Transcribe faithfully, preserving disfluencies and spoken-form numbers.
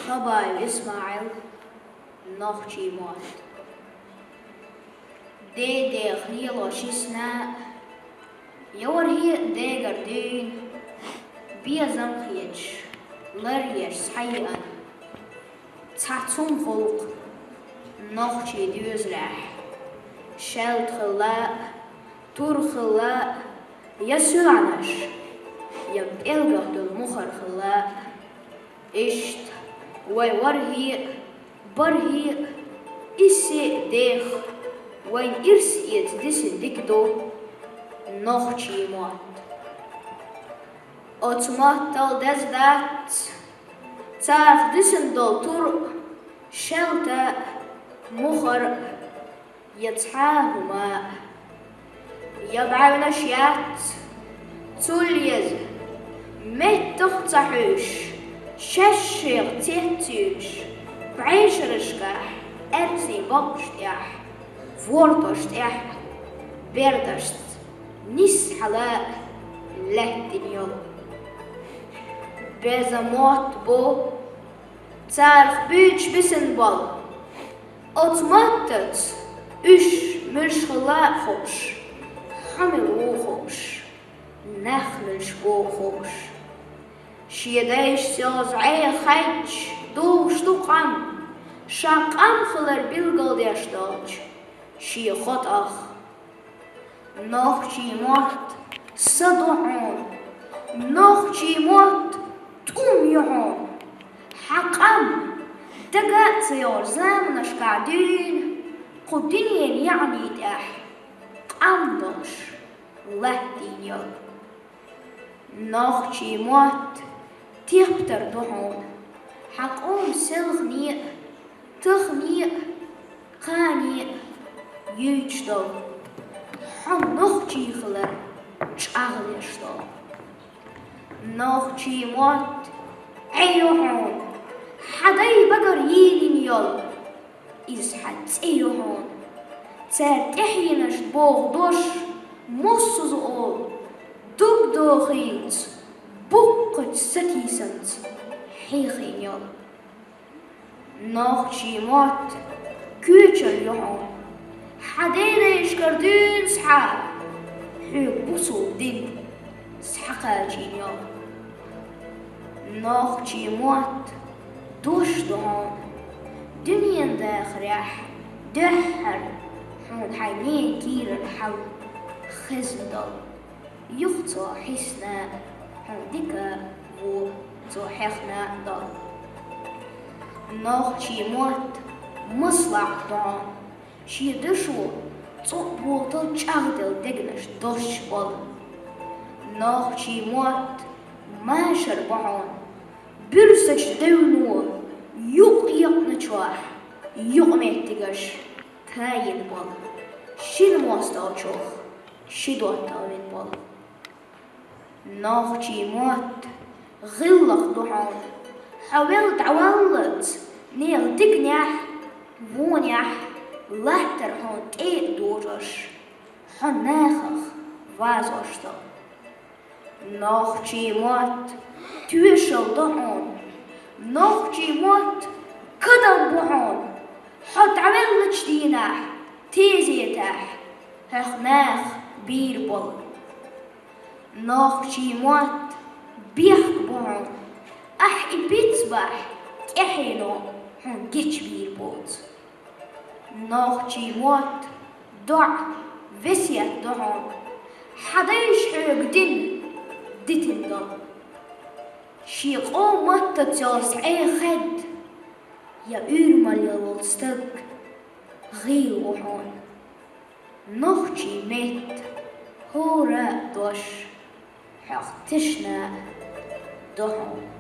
Шабаев ИсмаӀил. Нохчий мотт. Ден дех лелош йисна, я ворхӀе дегӀар дуьйна, безам хеташ, лар еш схьаеана. Цхьа цунна гӀуллакх нохчий доьзалехь: шаьлта хилла, тур хилла, я соьгӀанаш, я пӀелгах долу мухӀар хилла. Иштта вай ворхӀе а, бархӀе а, иссе а дех, вайн ирс эца дисина дика ду нохчий мотт. Оцу маттал деза дац царах дисина долу тур а, шаьлта а, мухӀар а, я цхьа а хӀума, я бӀаьвнаш яц, цул еза, меттах а ца хьуьйсуш, шаьш-шех цецъюьйлуш, бӀешерашкахь, аьрцнийн бакъаш тӀехь, ворташ тӀехь, бердашца нисса хьала лаьттина йолу. Беза мотт бу царах буьйцуш бисина болу. Оцу маттаца уьш муьлш хилла а хууш, хьо мила ву хууш, нах муьлш бу хууш. Шен дайшца йолу зӀе хаьддаш духуш ду къам, ша къам хилар билгалдеш долчу шен хотӀах. Нохчий мотт са ду хьуна, нохчий мотт тӀум ю хьуна. Хьан къам дага а ца йогӀуш заманашкахь дуьйна, кху дуьненан яӀни тӀехь къам долуш латтийна йолу. Нохчий мотт тептар ду хьуна, хьан къоман селхане а, тахане а, кхане а юьйцуш долу, хьо нохчий хилар чӀагӀдеш долу. Нохчий мотт Ӏе ю хьуна, хьан дай багара йийлина йолу, иза хьан цӀе ю хьуна. Цара тӀаьхьенашна боху дош, муссаза олу, дугдохийца, буккхачу сатийсамца хьехийна йолу. Нохчий мотт куьйчалла ю хьуна, хьан дедайшкара дуьйна схьа, хьоьга бусулба дин схьакхачийна йолу. Нохчий мотт дош ду хьуна, дуьненан дахарехь дуьххьара хьуна хьайн ненан кийрара хьал хезна долу. Юха цо хьисна, хьуна дика а ву, цо хьехна а долу. Нохчий мотт маслахь ду хьуна, шен дашо цӀу а бохтал чӀагӀделла дегнаш дош болу. Нохчий мотт машар бу хьуна, буьрсачу девно юкъ екъначохь юкъаметтигаш тайина болу, шина мостагӀчух ши доттагӀа вина болу. Нохчий мотт гӀиллакх ду хьуна, хьо вел дӀаваллалц, нехан диканехь, вонехь латтар хьуна тӀе а дожош, хьо нахах вазош ду. Нохчий мотт тоьшалла ду хьуна, нохчий мотт кадам бу хьуна, хьо дӀавеллачу дийнахь тезетахь хьох нах бийр болу. Нохчий мотт бехк бу хьуна, ахь и бицбахь, тӀаьхьено хьуна гечбийр боцу. Нохчий мотт доӀа, весет ду хьуна, хьан дайша хьоьга дин дитина долу. Шен къоман маттаца йолу зӀе хаьдда, я уьйр мел йолу стаг гӀийла ву хьуна. Нохчий меттан хӀора а дош хьох тешна а ду хьуна.